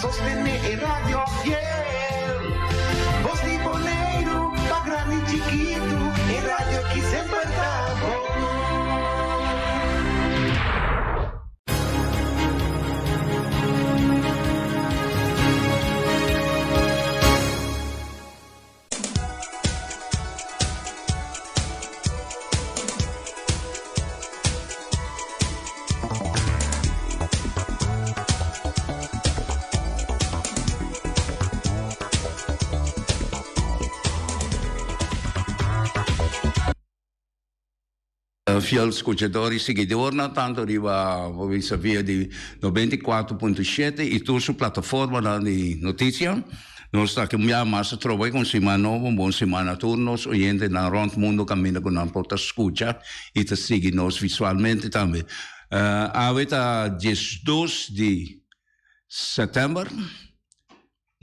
sostené e radio fiel. Bos di Boneiru, pa grandi i chikitu, e radio aki semper ta bon. Fiel skuchador i siguidornan tantu riba bo bisa via di 94.7 i tur su plataformanan di notisia. Nos ta aki un biaha mas atrobe ku un siman nobo, un bon siman na tur nos oyentenan rònt mundu kaminda ku nan por ta skucha i ta sigui nos visualmente tambe. Awe ta diesdos di sètèmber,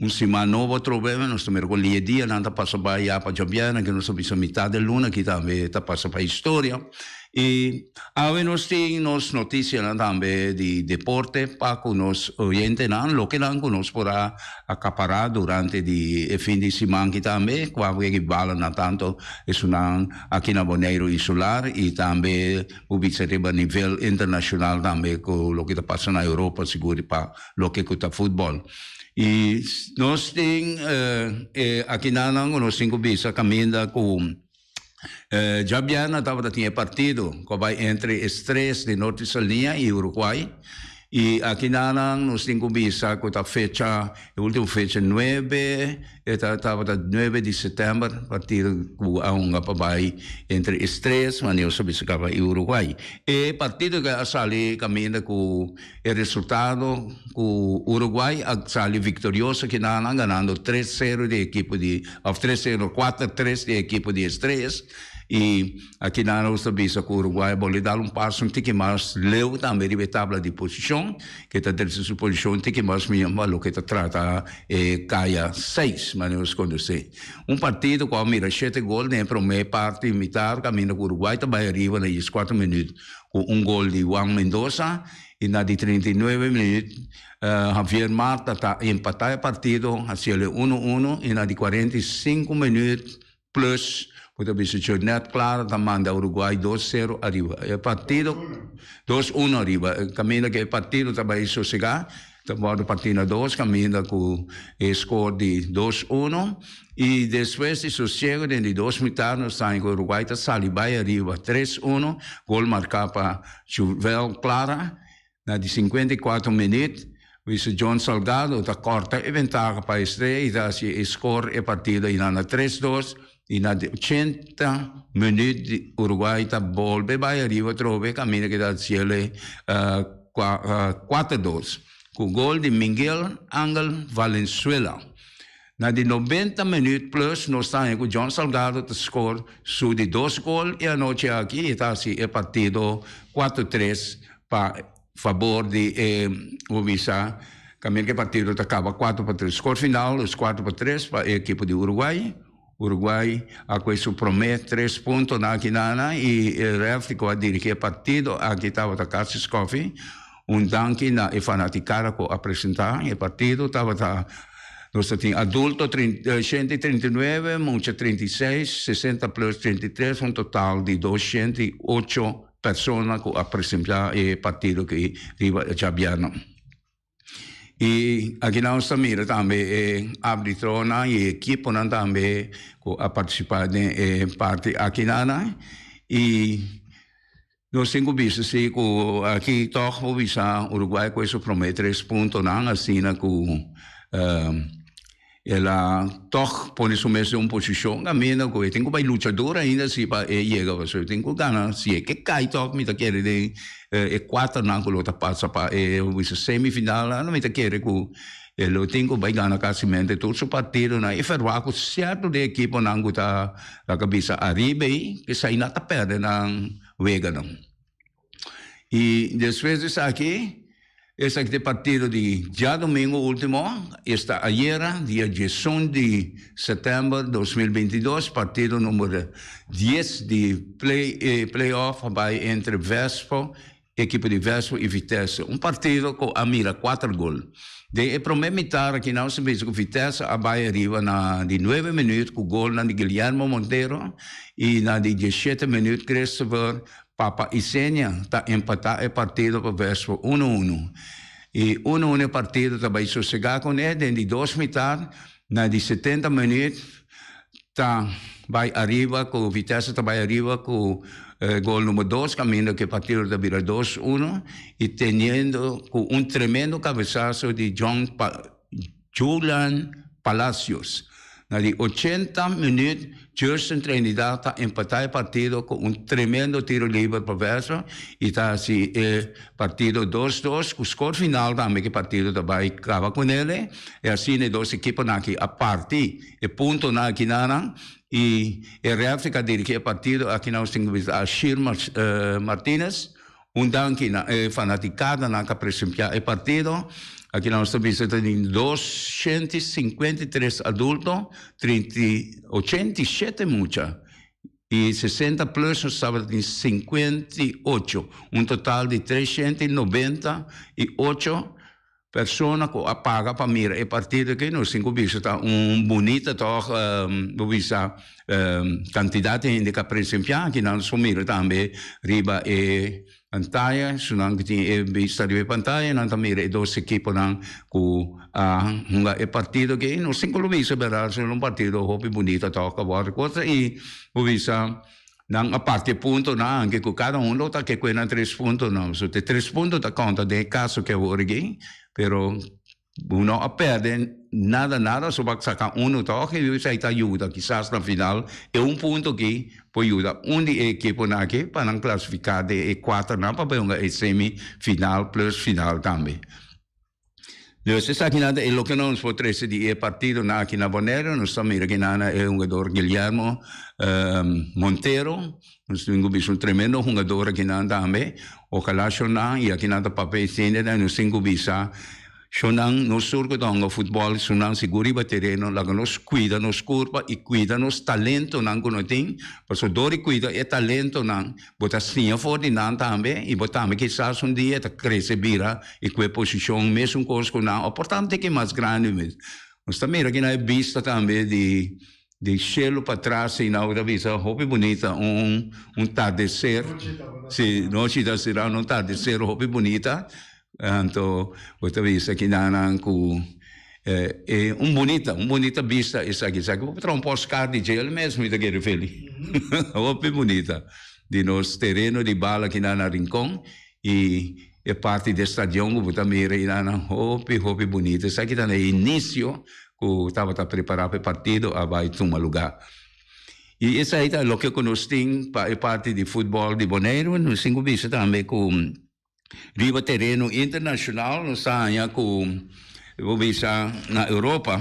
un siman nobo atrobe, nos ta mira ku lia dianan ta pasa bai ya pa djabièrnè ke nos ta bisa mitat di luna aki tambe ta pasa pa historia. I awe nos tin nos notisianan tambe di deporte pa ku nos oyentenan, lokenan ku nos por a akapará durante di e fin di siman aki tambe, kua wega i balanan tantu esunnan aki na Boneiru Insular i tambe bo bisa riba nivel internashonal tambe ku loke ta pasa na Europa sigur pa loke ku ta futbòl. I nos tin e akinanan ku nos tin ku bisa kaminda ku. Djabièrnè tabata tin e partido ku a bai entre Estrellas di Norte Saliña i Uruguay i aki nan nos tin ku bisa ku ta fecha e ultimo fecha nuebe e ta tabata nuebe di sètèmber partido ku a hunga pa bai entre Estrellas manera nos a bisa kaba i Uruguay. E partido ke a sali kaminda ku E resultado ku Uruguay a sali viktorioso kinanan ganando tres sero di ekipo di òf tres sero kuater tres di ekipo di Estrellas i akinan nos ta bisa ku Uruguay a bolbe dal un paso un tiki mas leu tambe riba e tabla di posishon ke ta dresa su posishon un tiki mas mihó pa loke ta trata e kaya seis manera nos konosé. Un partido ku a mira shete gol den e promé parti mitar kaminda ku Uruguay ta bai ariba na dieskuater minüt ku un gol di Juan Mendoza i na di 39 minuut Javier Marta ta empatá e partido hasiel e uno uno i na di 45 minuut plus bo ta bisa Jornet Clara ta manda Uruguay dos sero ariba e partido dos uno ariba kaminda ku e partido ta bai sosegá. Ta wòrdu partí na dos kaminda ku e skor di dos uno i despues di sosiego den di dos mitar nos ta haña ku Uruguay ta sali bai ariba tres uno, gol marká pa Juvel Clara na di 54 minüt. Wisa John Salgado ta kòrta e ventaha pa Estrella i ta hasi e skor e partido i nan na tres dos i na di ochenta minüt di Uruguay ta bolbe bai ariba atrobe kaminda ku ta hasiel e kuater dos ku gol di Miguel Angel Valenzuela. Na di 90 minuut plus nos ta haña ku John Salgado ta skor su di dos gol e anochi aki i ta hasi e partido kuater tres pa fabor di e bo bisa kaminda ku e partido ta kaba kuater pa tres. Skor final es kuater pa tres pa e ekipo di Uruguay. Uruguay a koe su promé tres puntonan aki nana i e rèfri ku a dirigí e partido aki tabata Cassius Coffey. Un danki na e fanatikada ku a presentá e partido. Tabata nos ta tin adulto 139, mucha 36, 60 plus 33, un total di 208 persona ku a presentá e partido aki riba djabièrnè. I aki nos ta mira tambe e arbitronan i e ekiponan tambe ku a partisipá den e parti akinan. I nos tin ku bisa si ku aki tòg por bisa Uruguay ku e su promé tres puntonan asina ku El a tòg pone su mes den un posishon kaminda ku e tin ku bai lucha duru ainda si pa e yega pasobra e tin ku gana. Si e ke kai tòg mi ta kere den e kuaternan ku lo ta pasa pa e bisa semifinalnan mi ta kere ku e lo tin ku bai gana kasimente tur su partidonan i ferwagt ku sierto di ekiponan ku ta laga bisa ariba ei esei nan ta pèrdè nan weganan. I despues di esaki, esaki ta e partido di djadomingo ultimo, esta ayera, dia diesun di sètèmber 2022, partido number dies di play playoff a bai entre Vespo. ekipo di Vespo i Vitesse. Un partido ku a mira kuater gol. Den e promé mitar aki nan sa bisa ku Vitesse a bai ariba na di nuebe minuut ku golnan di Guillermo Montero i na di diesshete minuut Christopher Papa Isenia ta empatá e partido pa Vespo uno uno. I uno uno e partido ta bai sosegá kuné den di dos mitar na di setenta minuut ta bai ariba ku Vitesse ta bai ariba ku gol number dos kaminda ku e partido ta bira dos uno i teniendo ku un tremendo kabesaso di John Julian Palacios. Na di ochenta minuut Justin Trinidad ta empatá e partido ku un tremendo tiro liber pa Verso i ta hasi e partido dos dos ku skor final tambe ku e partido ta bai kaba kunele i asina e dos ekiponan aki a parti e puntonan aki nan i e rèfri ku a dirigí e partido aki nos tin ku bisa Ashir Martinez. Un danki na e fanaticadanan cu a presencia e partido. Aki nos ta bisa ta tin 253 adulto, 87 mucha y 60 plus nos tabata tin 58, un total di 398 Persona ku a paga pa mira e partido aki nos tin ku bisa ta un bunita tòg bo bisa kantidat di hende ku a presensiá aki nan nos por mira tambe riba e pantaya esunnan ku tin e bista riba e pantaya nan ta mira e dos ekiponan ku a hunga e partido aki nos tin ku lo bisa bèrdat esei un partido hopi bunita tòg ku a wòrdu kos i bo bisa. Nan a parti e puntonan anke ku kada un lo ta ke kue nan tres puntonan. So te tres punto ta konta den e kaso ke awor aki, pero bo no a pèrdè nada nada, so bo a saka unu tòg i esei ta yuda kisas na final e un punto aki por yuda un di e ekiponan aki pa nan klasifiká den e kuaternan pa bai hunga e semi final plus final tambe. Dus esakinan ta e loke nos por trece di e partidonan aki na Bonaire. Nos ta mira kinan na e hungador Guillermo Montero. Nos tin cu bisa un tremendo hungador akinan tambe. Ojalá shonan y akinan ta papia esende nan nos tin cu bisa shonan nos tur cu ta hunga futbol shonan sigur riba tereno laga nos cuida nos curpa y cuida nos talentonan cu nos tin pasobra dor di cuida e talentonan Bo ta siña for di nan tambe i bo tambe kisas un dia ta krese bira i ku e posishon mesun kos ku nan o por tantu tiki mas grandi mes. Nos ta mira kina e bista tambe di di shelu patras i nan ta bisa hopi bunita un un tardeser si nochi ta sera un tardeser hopi bunita anto bo ta bisa kinanan ku E un bunita, un bunita bista esaki. Esaki bo por traha un postkaart di dje el mes mi ta kere feli. Hopi bunita di nos tereno di bala kinan na Rincon y e parti di e stadion ku bo ta mira einan hopi hopi bunita. Esaki ta na e inicio ku tabata prepara pa e partido a bai tuma luga. Y esaki ta loke ku nos tin pa e parti di futbol di Boneiru. Nos tin ku bisa tambe ku. Riba tereno internashonal nos ta haña ku bo bisa na Europa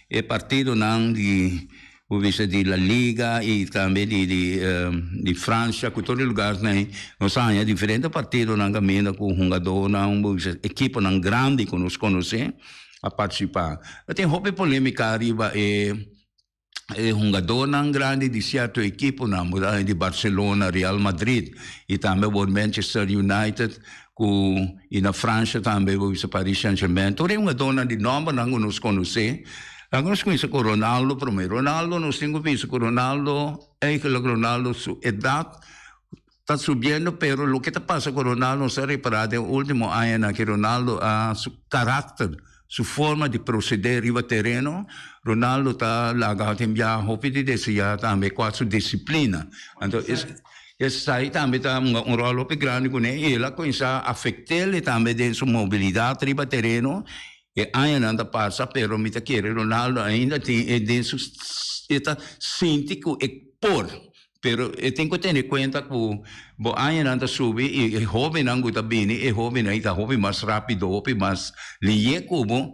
e partidonan di bo bisa di La Liga i tambe di di Francia ku tur e lugarnan ei nos ta haña diferente partidonan kaminda ku hungadónan bo bisa ekiponan grandi ku nos konosé a partisipá. Ta tin hopi polémika riba e E hungadónan grandi di sierto ekiponan, bo ta di Barcelona, Real Madrid i tambe bo Manchester United ku i na Fransha tambe bo bisa Paris Saint Germain. Tur e hungadónan di nòmbernan ku nos konosé. Laga nos kuminsá ku Ronaldo promé. Ronaldo nos tin ku bisa ku Ronaldo eigentlik Ronaldo su edat ta subiendo pero loke ta pasa ku Ronaldo nos a repará den último añanan ku Ronaldo a su karakter su forma di proceder riba tereno Ronaldo ta laga tin bia hopi di deseá tambe kua su disiplina anto esei tambe ta hunga un ròl hopi grandi kuné i el a kuminsá afekt'el tambe den su mobilidat riba tereno e añanan ta pasa pero mi ta kere Ronaldo ainda tin e den su e ta sinti ku e por. Pero e tin ku tene kuenta ku bo añanan ta subi i e hóbennan ku ta bini, e hóbennan ei ta hopi mas rápido, hopi mas lihé ku bo,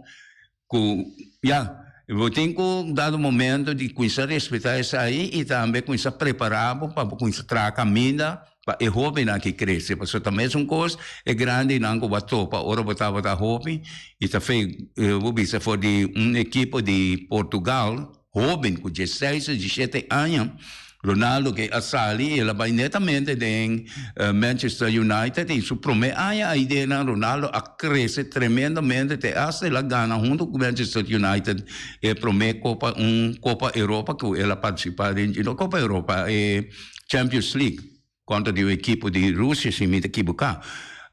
ku ya, bo tin ku dado momento di kuminsá respetá esei i tambe kuminsá prepará bo pa bo kuminsá traha kaminda pa e hóbennan aki krese. Pasobra ta mesun kos e grandinan ku bo a topa ora bo tabata hopi i ta fe bo bisa for di un ekipo di Portugal, Hóben ku diesseis o diesshete aña. Ronaldo ke a sali el a bai netamente den Manchester United y su prome aña ahi den nan Ronaldo a crece tremendamente te hasta el a gana hunto cu Manchester United e prome copa un copa Europa cu el a participa den no copa Europa e Champions League. Kontra di un ekipo di Rusia, si mi ta kibuká.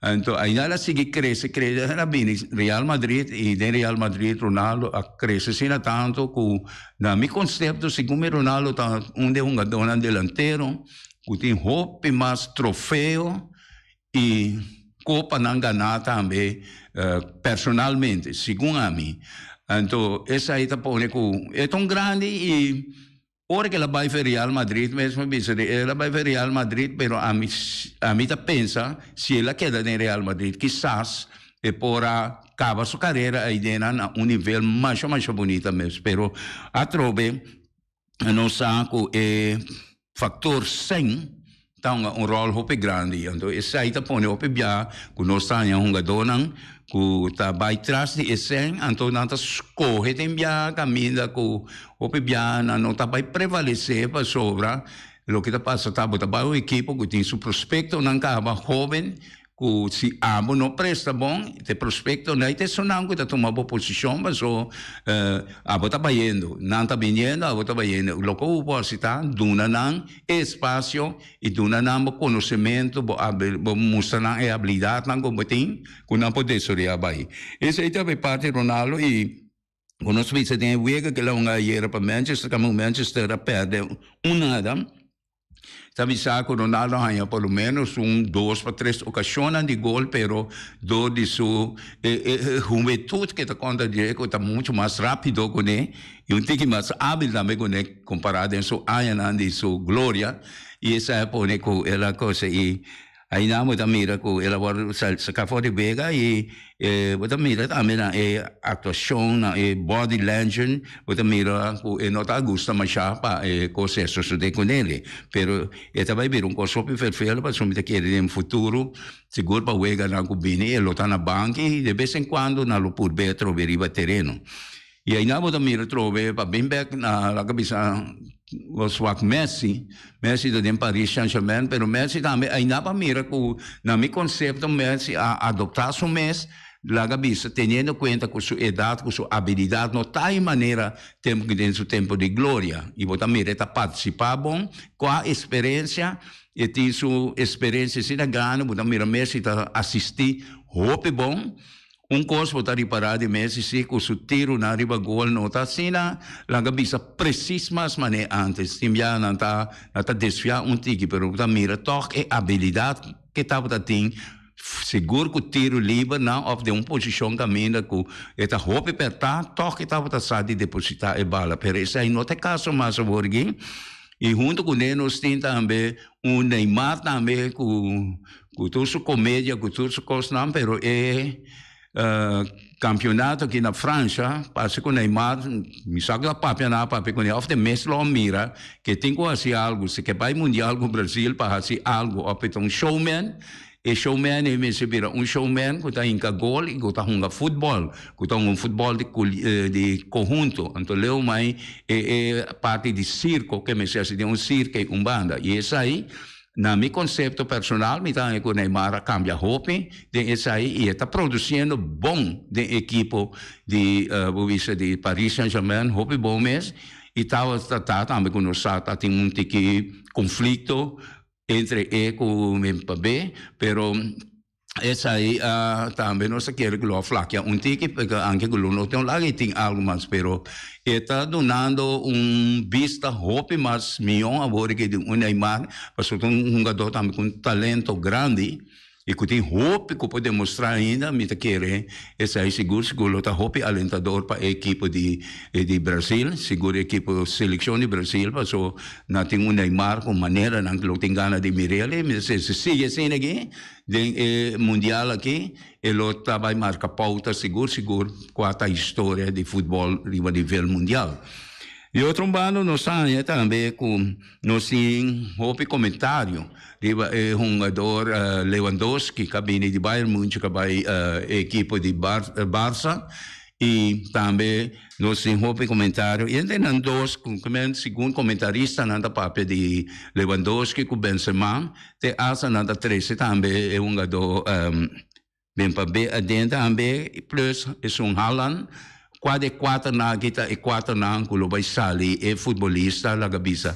Anto ainda el a sigui krese, krese, el a bini Real Madrid i den Real Madrid Ronaldo a krese asina tantu ku na mi konsepto segun mi Ronaldo ta un di e hungadónan delantero ku tin hopi mas trofeo i kopanan ganá tambe personalmente, segun ami. Anto esei ta pone ku e ta un grandi i Ora ku el a bai for Real Madrid mes mi bisa di el a bai for Real Madrid pero ami ami ta pensa si el a keda den Real Madrid kisas e por a kaba su karera aidena na un nivel masha masha bunita mes pero atrobe nos sa ku e factor sèn ta hunga un ròl hopi grandi. Anto esei ta pone hopi bia ku nos ta haña hungadónan ku ta bai tras di e sèn, anto nan ta skohe den bia kaminda ku hopi bia nan no ta bai prevalesé pasobra loke ta pasa ta bo ta bai un ekipo ku tin su prospektonan kaba hóben Ku si abo no presta bon, te prospecto no ta esunnan ku ta tuma bo posishon paso abo ta bayendo, nan ta biniendo, abo ta bayendo. Loke bo por hasi ta duna nan e espasio i duna nan bo konosementu, bo bo mustra nan e abilidatnan ku bo tin ku nan por desaroyá bai. Esei ta e parti Ronaldo i ku nos bisa den e wega ku el a hunga ayera pa Manchester, kaminda Manchester a pèrdè un nada. Ta bisa ku Ronaldo a haña por lo menos un dos pa tres okashonnan di gol pero dor di su hubentud ke ta konta dje ku ta muchu mas rapido kuné i un tiki mas abil tambe kuné kompará den su añanan di su gloria i esei a pone ku el a konsegui Aina bo ta mira ku el a wòrdu saká for di wega i bo ta mira tambe na e aktuashon, na e body language, bo ta mira ku e no ta gusta mashá pa e kos ei a sosodé kuné. Pero e ta bai bira un kos hopi ferfelu pasobra mi ta kere den futuro sigur pa weganan ku bini e lo ta na banki i de bes en kuando nan lo purbe atrobe riba tereno. I aina bo ta mira trobe pa bin bek na laga bisa bo swak Messi. Messi ta den Paris Saint Germain pero Messi tambe aina pa mira ku na mi konsepto Messi a adopta su mes laga bisa teniendo kuenta ku su edat ku su abilidat no ta e manera tempu ku den su tempu di gloria i bo ta mira e ta partisipa bon kua eksperensia e tin su eksperensia asina grandi bo ta mira Messi ta asisti hopi bon. Un kos bo ta ripará di Messi si ku su tirunan riba gol no ta asina laga bisa presis mas manera antes. Tin bia nan ta nan ta desviá un tiki pero bo ta mira tòg e abilidat ke tabata tin sigur ku tiru liber nan òf den un posishon kaminda ku e ta hopi pèrtá tòg e tabata sa di depositá e bala. Pero esei no ta e kaso mas awor aki i huntu kuné nos tin tambe un Neymar tambe ku Ku tur su komedia, ku tur su kosnan, pero e kampionato aki na Fransha, parse ku Neymar, mi sa ku a papia nan a papia kuné, òf den mes lo a mira ke tin ku hasi algu, si ke bai mundial ku Brazil pa hasi algu, òf e ta un showman, e showman ei mester bira un showman ku ta hinka gol i ku ta hunga futbòl, ku ta hunga un futbòl di di kohunto. Anto leu mai e e parti di sirko ke mester hasi den un sirke i un banda, i esei Na mi konsepto personal mi ta haña ku Neymar a kambia hopi den esei i e ta produsiendo bon den ekipo di bo bisa di Paris Saint Germain hopi bon mes i tabata ta tambe ku nos sa ta tin un tiki konflikto entre e ku Mbappé pero Esai tambe nos ta kere ku lo a flakia un tiki, porque anke ku lo no tin un laga i tin algu mas, pero e ta dunando un bista hopi mas mion awor ke di un Neymar, pasobra ta un hungadó tambe ku un talento grandi i ku tin hopi ku por demostrá ainda, mi ta kere esai sigur sigur lo ta hopi alentador pa e ekipo di di Brasil, sigur e ekipo selekshon di Brasil, pasobra nan tin un Neymar ku maneranan ku lo tin gana di mir'el i mi ta si sigui asina aki. Den e mundial aki e lo ta bai marca pauta sigur sigur cua ta historia di futbol riba nivel mundial. Di otro banda nos ta haña tambe cu nos tin hopi comentario riba e hungador Lewandowski ca bini di Bayern Munich ca bai e ekipo di Barca. I tambe nos tin hopi komentario i entre nan dos ku segun komentaristanan ta papia di Lewandowski ku Benzema te asta nan ta trese tambe e hungadó Mbappé aden tambe plus esun Haaland. Kua di e kuaternan aki ta e kuaternan ku lo bai sali e futbolista laga bisa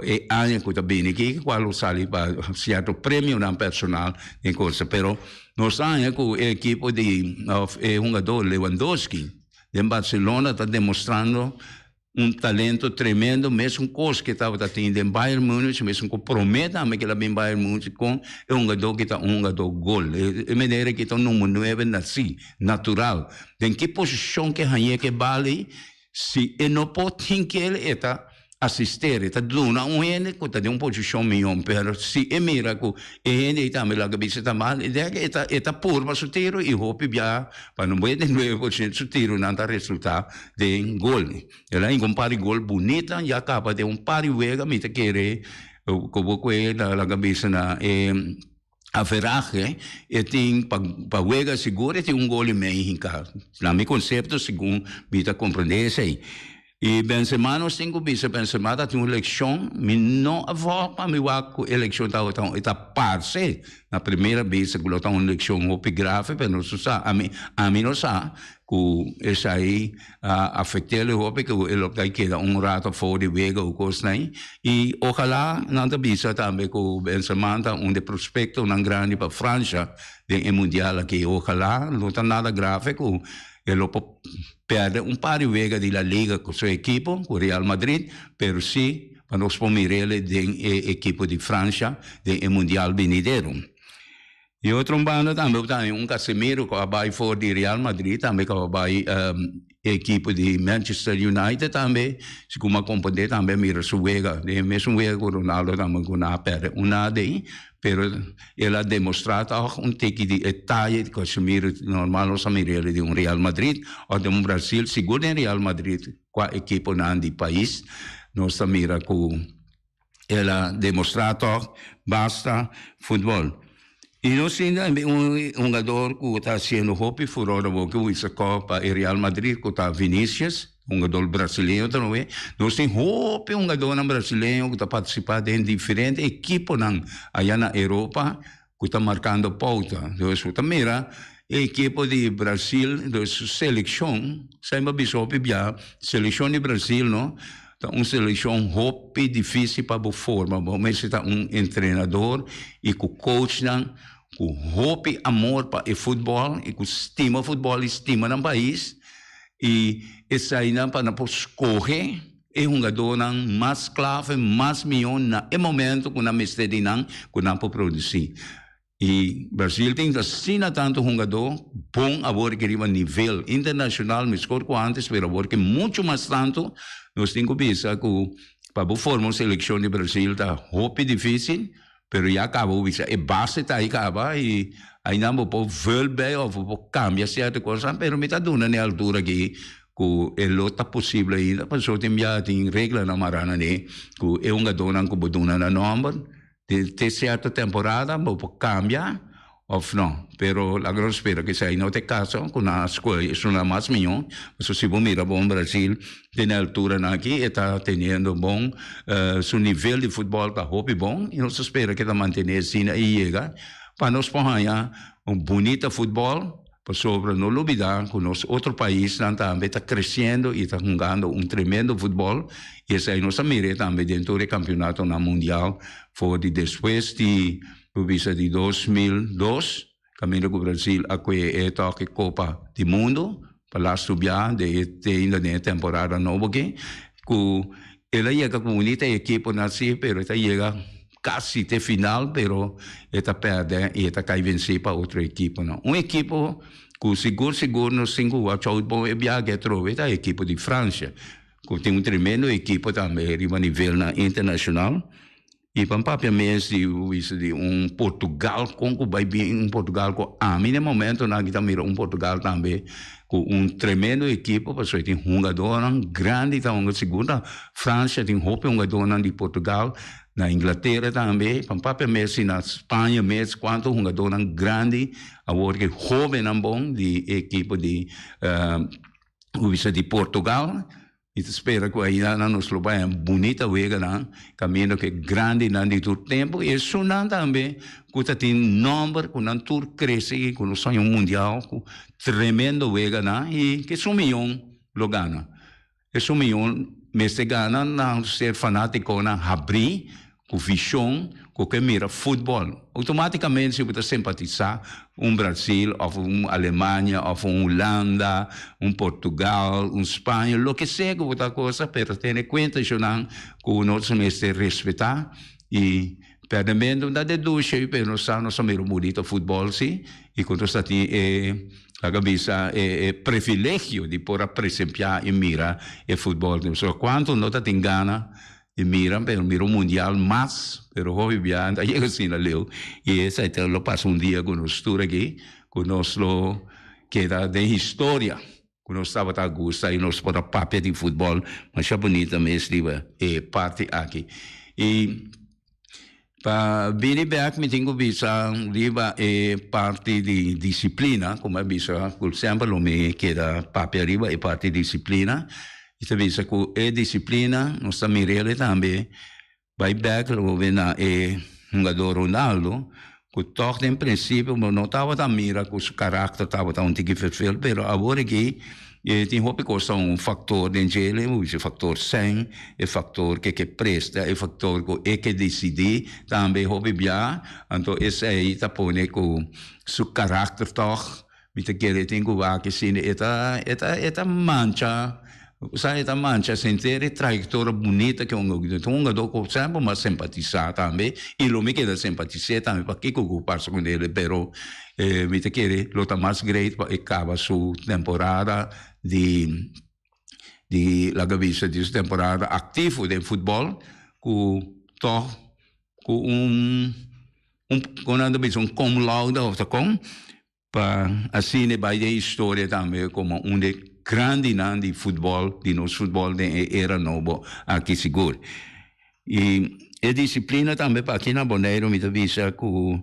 e aña ku ta bini aki kua lo sali pa sierto premionan personal den cosa pero nos ta haña ku e ekipo di of e hungador Lewandowski den Barcelona ta demostrando un talento tremendo mesun kos ke tabata tin den Bayern Munich mesun ku prome tambe ke el a bin Bayern Munich kon e hungador ki ta un hungador gol e manera ki ta un number nuebe nasi natural den ki posishon ke hañ'é ke bal ei si e no por tin kel e ta asister, e ta duna un hende ku ta den un posishon mihó, pero si e mira ku e hende ei tambe laga bisa ta mal, e dek e ta e ta purba su tiro i hopi bia pa 99% su tironan ta resultá den gol. El a hinka un par di gol bunita, ya kaba den un par di wega mi ta kere ku bo kue laga bisa na e averahe e tin pa pa wega sigur e tin un gol i mei hinká. Na mi konsepto segun mi ta komprendé esei. I Benzema nos tin ku bisa Benzema ta tin un lekshon mi no a vòg pa mi wak ku e lekshon tabata un e ta parse na primera bista ku lo ta un lekshon hopi grave pero nos no sa ami ami no sa ku esei a afect'el hopi ku e lo ta keda un rato afó di wega o kosnan ei i ojalá nan ta bisa tambe ku Benzema ta un di prospectonan grandi pa Francia den e mundial aki ojalá no ta nada grave ku e lo por perde un par di wega di La Liga ku su ekipo ku Real Madrid pero si pa nos por mir'el den e ekipo di Francia den e mundial binidero. Di otro un banda tambe bo ta haña un Casemiro ku a bai for di Real Madrid tambe ku a bai e ekipo di Manchester United tambe segun a komprende tambe a mira su wega den e mesun wega ku Ronaldo tambe ku nan a perde un nada ei pero el a demostra tog un tiki di e taye di Casemiro normal nos a mira el di un Real Madrid of den un Brasil sigur den Real Madrid kua ekiponan di pais nos ta mira ku El a demostrá tòg basta futbòl. I nos tin tambe un hungador ku ta hasiendo hopi furor awor ku wisa kò pa e Real Madrid ku ta Vinicius, hungador brasileño tambe. Nos tin hopi hungadornan brasileño ku ta partisipá den diferente ekiponan aya na Europa ku ta markando pouta. Dus bo ta mira e ekipo di Brasil, dus su selekshon, semper bisa hopi bia, selekshon di Brasil no, ta un selekshon hopi difisil pa bo forma. Bo mester ta un entrenador i ku coachnan ku hopi amor pa e futbòl i ku stima futbòl i stima nan pais i eseinan pa nan por skohe E hungadónan mas klave, mas mihó na e momento ku nan mester di nan, ku nan por produsí. I Brasil tin asina tantu hungadó bon awor ki riba nivel internashonal meskor ku ántes, pero awor ki muchu mas tantu, nos tin ku bisa ku pa bo forma un selekshon di Brasil ta hopi difísil, pero ya kaba bo bisa e base ta ahí kaba i ainan bo por vul bei òf bo por kambia sierto kosnan, pero mi ta duna na e altura aki Ku e lo ta posible ainda, pasobra tin bia tin reglanan mará na ne ku e hungadónan ku bo duna nan nòmber te sierto temporada bo por kambia òf no. Pero laga nos spera ku esei no ta e kaso, ku nan a skohe esunnan mas mihó, pasobra si bo mira bon Brasil te na e alturanan aki e ta teniendo bon su nivel di futbòl ta hopi bon i nos ta spera ku e ta mantené asina i yega pa nos por haña un bunita futbòl. Pasobra no lubida cu nos otro paisnan tambe ta creciendo y ta hungando un tremendo futbol y esey nos a mire tambe den tur e campeonatonan mundial for di despues di bo bisa di 2002 caminda cu Brasil a cue e toke Copa di Mundo pa lastu bia den e te ainda den e temporada nobo aki cu el a yega cu bunita ekiponan si pero e ta yega Casi te final pero e ta perde y e ta cay venci pa otro equiponan. Un equipo cu sigur sigur nos tin cu watch out bon e biaha atrobe ta e equipo di Francia cu tin un tremendo equipo tambe riba nivelnan internacional y pa papia mes di bisa di un Portugal con cu bay bien un Portugal cu ami na e momentonan aki ta mira un Portugal tambe cu un tremendo equipo pasobra e tin hungadornan grandi ta hunga sigur ta Francia tin hopi hungadornan di Portugal. Na Inglatera tambe, pa papia mes y na Spaña mes cuanto hungadornan grandi awor ke hobennan bon di e ekipo di bisa di Portugal. Mi ta spera cu ainda nan nos lo bay bunita weganan caminda cu e grandinan di tur tempo y esunnan tambe cu ta tin nomber cu nan tur crece y cu nos haña un mundial cu tremendo weganan y ke esun miyon lo gana. Esun miyon mester gana nan ser fanaticonan habri cu vision cu ke mira futbol. Automaticamente si bo ta simpatisa un Brasil of un Alemania of un Hulanda, un Portugal, un Spaña, loke sea cu bo ta cosa pero tene cuenta eshonan cu nos mester respeta y perdemento ta deduce pero nos sa nos a mira un bonito futbol si y cu nos ta tin e Laga bisa e e privilegio di por a presempiá i mira e futbòl. Pasobra kuantu no ta tin gana di mira, pero mira un mundial mas, pero hopi bia ta yega asina leu. I esei ta lo pasa un dia ku nos tur aki, ku nos lo keda den historia ku nos tabata gusta i nos por a papia di futbòl masha bunita mes riba e parti aki. I. Pa bini bek mi tin ku bisa riba e parti di disiplina, komo a bisa ku semper lo mi keda papia riba e parti disiplina. Mi ta bisa ku e disiplina nos ta mir'el tambe bai bek lo bo na e hungador Ronaldo ku tòg den prinsipio bo no tabata mira ku su karakter tabata un tiki ferfel pero awor aki E tin hopi kos ta un faktor den djele, bo bisa e faktor sèn, e faktor ke ke presta, e faktor ku e ke disidí tambe hopi bia, anto esei ta pone ku su karakter tòg mi ta kere tin ku wak asina e ta e ta e ta mancha sa e ta mancha henter e trayektoria bunita ke un hungadó ku semper mi a simpatisá tambe i lo mi keda simpatis'é tambe pakiko ku pasa ku nele pero Mi ta kere lo ta mas great pa e kaba su temporada di di laga bisa di su temporada aktivo den futbòl ku tòg ku un un kon nan ta bisa un cum laude òf ta kon pa asina e bai den historia tambe komo un di e grandinan di futbòl di nos futbòl den e era nobo aki sigur. I e disiplina tambe pa aki na Boneiru mi ta bisa ku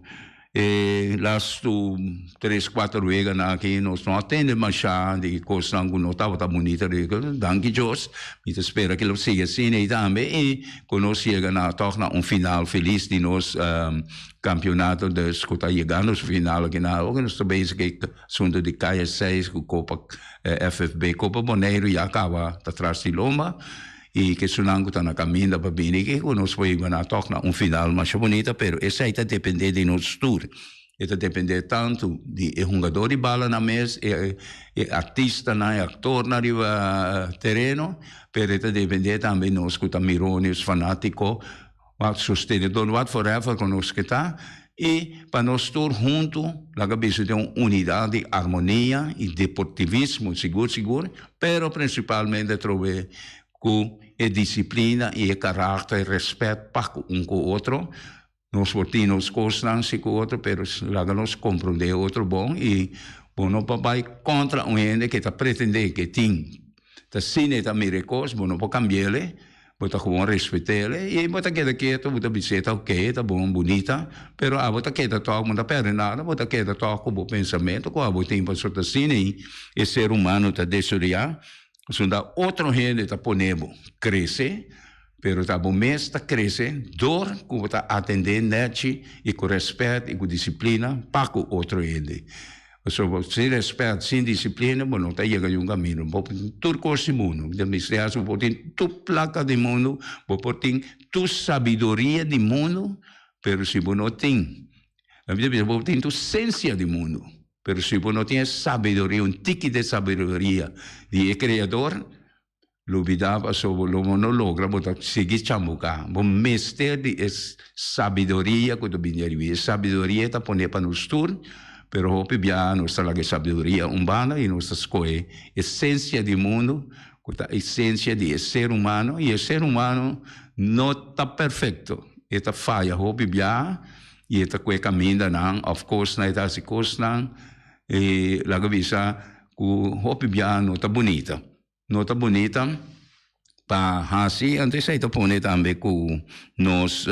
e lastu tres kuater weganan aki nos no a tende masha di kosnan ku no tabata bunita rico. Danki Dios mi ta spera ku lo sigui asina ei tambe i ku nos yega na tòg na un final felis di nos kampionato dus ku ta yegando su final aki na awe nos ta bezig ku e asuntu di kaya seis ku kopa FFB kopa Boneiru ya kaba ta tras di lomba. I ke esunnan ku ta na kaminda pa bini aki ku nos por yega tòg na un final masha bunita, pero esei ta dependé di nos tur. E ta dependé tantu di e hungadó di balanan mes, e e artistanan, e aktornan riba tereno, pero e ta dependé tambe nos ku ta mirones, fanátiko, wak sostenedor, wat forever ku nos ke ta, i pa nos tur huntu laga bisa den un unidat di armonia i deportivismo sigur sigur, pero prinsipalmente atrobe ku e disiplina i e karakter i rèspèt pa ku un ku otro. Nos por tin nos kosnan si ku otro, pero laga nos komprondé otro bon i bo no por bai kontra un hende ke ta pretendé ke tin ta asina e ta mira e kos, bo no por kambi'el. Bo ta gewoon respet'el i bo ta keda ketu, bo ta bis'é ta oke, ta bon, bunita, pero abo ta keda tòg, bo no ta pèrdè nada, bo ta keda tòg ku bo pensamentu ku abo tin pasobra ta asina ei e ser humano ta desaroyá, pasobra otro hende ta pone bo krese, pero ta bo mes ta krese dor ku bo ta atendé nèchi i ku rèspèt i ku disiplina pa ku otro hende. Pasobra sin rèspèt, sin disiplina, bo no ta yega di un kamino. Bo por tin tur kos di mundu. Den mi haci bo por tin tur plaka di mundu, bo por tin tur sabiduria di mundu, pero si bo no tin, mi ta bisa bo por tin tur sensia di mundu, pero si bo no tin e sabiduria, un tiki di e sabiduria di e Kreador, Lubidá pasobra lo bo no logra, bo ta sigui chambuká. Bo mester di e sabiduria ku ta bini ariba. E sabiduria ta pone pa nos tur, pero hopi biaha nos ta laga e sabiduria un banda i nos ta skohe esensia di mundu, ku ta esensia di e ser humano, i e ser humano no ta perfekto. E ta faya hopi biaha i e ta kue kamindanan òf kosnan, e ta hasi kosnan i laga bisa ku hopi biaha no ta bunita. No ta bunita, Pa hasi, anto esei ta pone tambe ku nos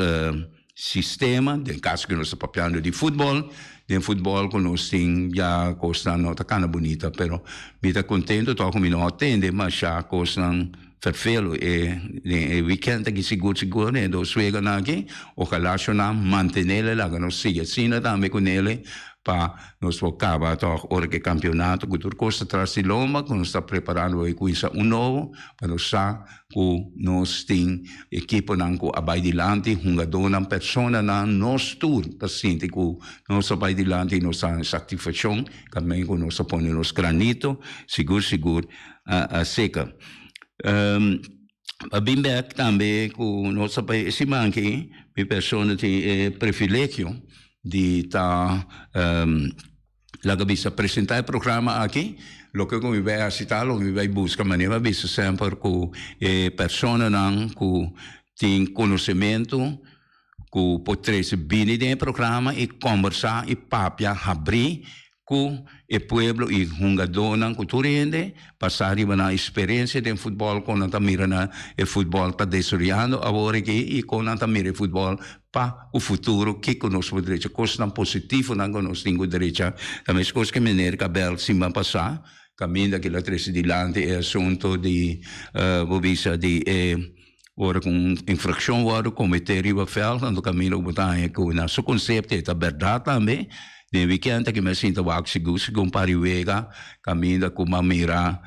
sistema, den kaso ku nos ta papiando di futbòl, den futbòl ku nos tin ya kosnan no ta kana bunita, pero mi ta kontento tòg ku mi no a tende masha kosnan ferfelu e den e wikènt aki sigur sigur den e dos weganan aki, ojalá shonnan mantenele laga nos sigui asina tambe ku nele pa Nos por caba toch ora cu e campeonato cu tur cos ta tras di lomba cu nos ta preparando pa cuminsa un nobo pa nos sa cu nos tin equiponan cu a bay dilanti, hungadornan, personanan, nos tur ta sinti cu nos a bay dilanti y nos ta haña satisfaccion caminda cu nos a pone nos granito sigur sigur a seca. Pa bin bek tambe cu nos a bay e siman aki mi persona tin e privilegio di ta laga bisa presenta e programa aki, loke ku mi bai hasi ta lo mi bai buska manera mi a bisa semper ku e personanan ku tin konosementu ku por trese bini den e programa i kombersá i papia habrí ku e pueblo i hungadónan ku tur hende pasá riba nan eksperensia den futbòl kon nan ta mira nan e futbòl ta desaroyando awor aki i kon nan ta mira e futbòl pa ku futuro kiko nos por drecha kosnan positivonan ku nos tin ku drecha ta meskos ku meneer Cabel siman pasá kaminda kila trese dilanti e asunto di bo bisa di e Ora ku un infrakshon wòrdu kometé riba vèlt, anto kaminda ku bo ta haña ku na su konsepto e ta bèrdat tambe. Den wikènt aki mi a sinta wak sigur sigur un par di wega kaminda ku mi a mira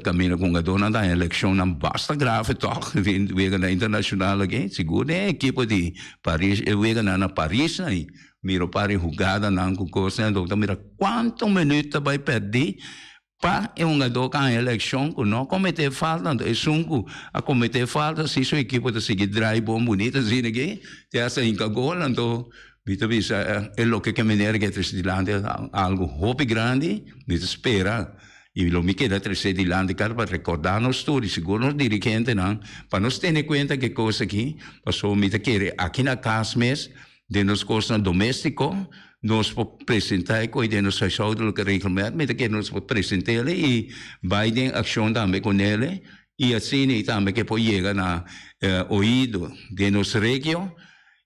kaminda ku hungadónan ta haña lekshonnan basta grave tòg den weganan internashonal aki. Sigur den e ekipo di Paris e weganan na Paris nan mira un par di hugadanan ku kosnan anto bo ta mira kuantu minüt ta bai pèrdí. Pa e hungadó ka haña lekshon ku no kometé falta, anto esun ku a kometé falta si su ekipo ta sigui drai bon bunita asina aki te hasta hinka gol, anto mi ta bisa e loke ke meneer ke trese dilanti ta algu hopi grandi, mi ta spera i lo mi keda trese dilanti kar pa rekordá nos tur i sigur nos dirigentenan pa nos tene kuenta ke kos aki, pasobra mi ta kere aki na kas mes Den nos kosnan doméstiko, nos por presentá e koi den nos huishoudelijke reglement, mi ta kere nos por present'é i bai den akshon tambe kun'é i asina i tambe ke por yega na oido den nos regio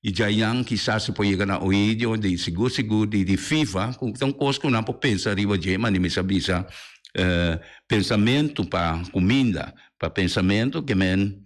i djayan kisas e por yega na oido di sigur sigur di FIFA ku ta un kos ku nan por pensa riba dje mane mi sa bisa pensamentu pa kuminda pa pensamentu ke men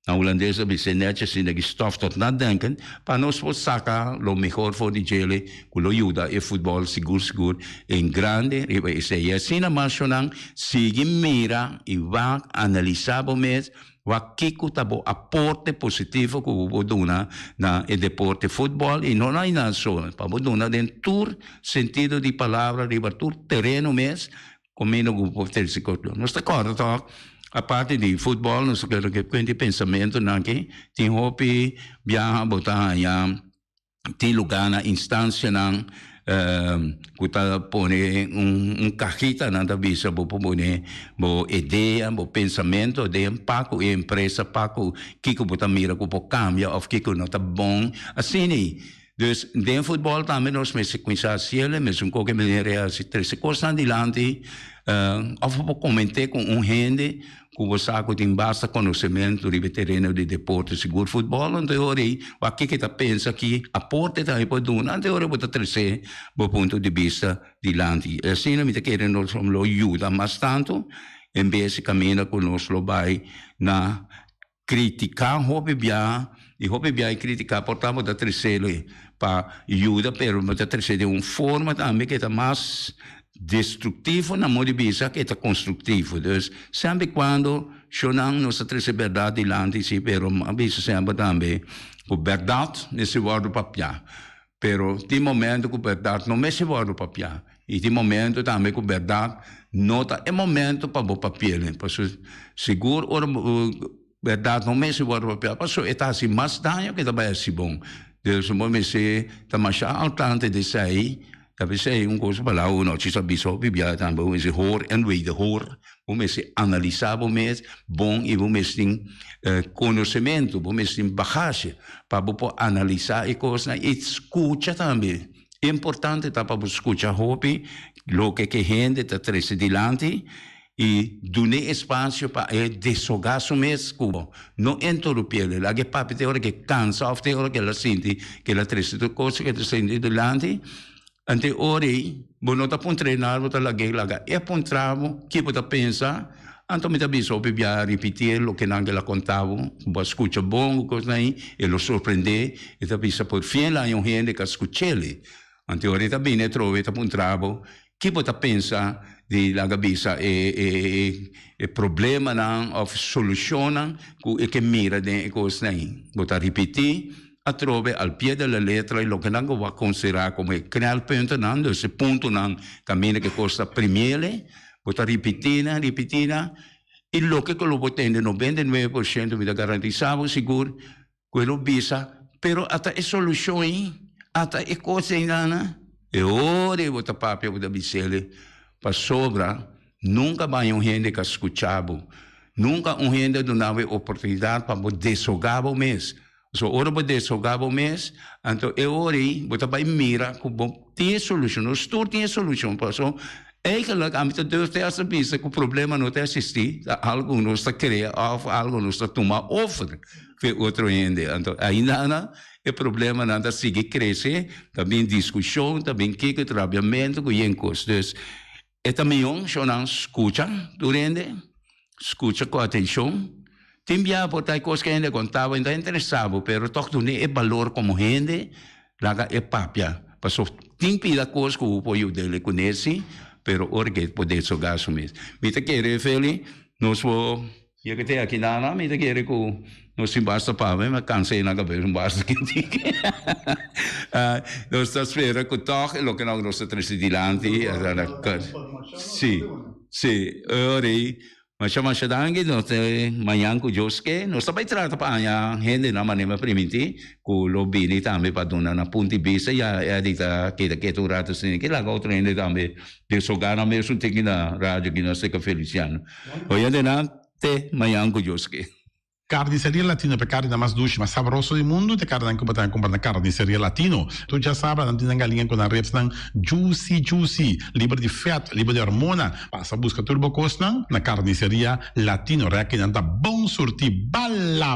Na hulandes a bis'é netjes asina ki stof tot nadenken pa nos por saka lo mehor for di djele ku lo yuda e futbòl sigur sigur en grande riba esei. I asina mashonan sigui mira i wak analisá bo mes wak kiko ta bo aporte positivo ku bo por duna na e deporte futbòl i no na einan so pa bo duna den tur sentido di palabra riba tur tereno mes Comiendo cu por trece cos. Nos ta corda toch, aparte di futbol, nos ta kere ke cuenta e pensamentonan aki, tin hopi biaha bo ta haya tin lugarnan, instancianan cu ta pone un cajita, nan ta bisa bo por pone bo idea, bo pensamento den pa cu e empresa, pa cu kico bo ta mira cu por cambia of kico no ta bon, asina ei. Dus den futbòl tambe nos mester kuminsá hasiel mesun koke manera e hasi trese kosnan dilanti òf bo por koment'é ku un hende ku bo sa ku tin basta konosementu riba e tereno di deporte sigur futbòl anto e ora ei wak kiko e ta pensa ki aporte tambe por duna anto e ora bo ta trese bo punto di bista dilanti asina mi ta kere nos lo yuda mas tantu en bes di kaminda ku nos lo bai na Critica hopi bia y hopi bia e critica por ta bo ta trecele pa yuda pero bo ta trece den un forma tambe ke ta mas destructivo na modo di bisa ke ta constructivo. Dus semper y cuando shonan nos ta trece berdad dilanti si pero a bisa semper tambe cu berdad mester wordo papia pero tin momento cu berdad no mester wordo papia y tin momento tambe cu berdad no ta e momento pa bo papiel pasobra sigur ora bo berdad no mester wordo papia pasobra e ta haci mas daño ke ta bay haci bon dus bo mester ta masha altante di esey ta pesey un cos pa laga uno ci sa bisa hopi bia tambe bo mester hoor en wederhoor bo mester analisa bo mes bon y bo mester tin conocemento bo mester tin bagashi pa bo por analisa e cosnan y scucha tambe. Importante ta pa bo scucha hopi loke ke hende ta trece dilanti. I dun'é espasio pa e deshogá su mes ku bo. No interumpié. Laga e papia te ora ku e kansa òf te ora ku el a sinti ku el a trese tur kos ku e ta sinti dilanti. Anto e ora ei bo no ta puntr'é nada, bo ta lag'é laga e puntra bo ke bo ta pensa. Anto mi ta bisa hopi bia ripitié loke nan ku el a konta bo, ku bo a skucha bon ku kosnan ei, e lo sorprendé, e ta bisa por fin el haña un hende ku a skuch'el. Anto e ora ei ta bini atrobe e ta puntra bo Ki bo ta pensa di laga bisa e e e problemanan of solushonnan ku e ke mira den e kosnan ei? Bo ta ripití atrobe al pie de la letra loke nan ku bo a konsiderá komo e knelpuntennan, dus e puntonan kaminda ku e kos ta primiele. Bo ta ripití nan, ripití nan i loke ku lo bo tende 99% mi ta garantisá bo sigur Ku e lo bisa, pero ata e solushon ei, ata e kos ei nana. E ora ei bo ta papia bo ta bis'el, pasobra nunka bai un hende ka skucha bo, nunka un hende a duna bo e oportunidat pa bo deshogá bo mes. Pasobra ora bo deshogá bo mes, anto e ora ei bo ta bai mira ku bo tin e solushon. Nos tur tin e solushon, pasobra Eigenlijk ami ta durf te hasta bisa ku problema no ta eksistí, ta algu nos ta krea òf algu nos ta tuma over fe otro hende. Anto ainda nan e problemanan ta sigui krese, ta bin diskushon, ta bin kiko, trabiamentu ku yen kos. Dus e ta mihó shownan skucha tur hende, skucha ku atenshon. Tin bia por ta e kos ku hende konta bo, e no ta interesá bo, pero tòg dun'é e balor komo hende. Laga e papia, paso tin pida kos ku bo por yud'el kuné si, pero ora ke por desogá su mes. Mi ta kere, Feli, nos por yega te aki nana, mi ta kere ku nos tin basta papia, mi a kansa e na kabes un basta kintiki. Nos ta spera ku tòg e loke nos ta trese dilanti, si, si, ora ei. Masha masha danki, nos ta mañan ku Dios ke, nos ta bai trata pa haña hendenan manera mi a primintí ku lo bini tambe pa duna nan punto di bista, ya Eddie ta keda ketu un rato asina ke laga otro hende tambe desogá nan mes un tiki na radio aki na Seca Feliciano. Oyentenan te mañan ku Dios ke. Carniceria Latino pa e carninan mas dushi, mas sabroso di mundu, ta e carninan cu bo ta cumpra na Carniceria Latino. Tur djasabra nan tin nan galiña cu nan ribsnan juicy juicy, liber di vet, liber di hormona. Pasa busca tur bo cosnan na Carniceria Latino. Rekinan ta bon surti. Bala!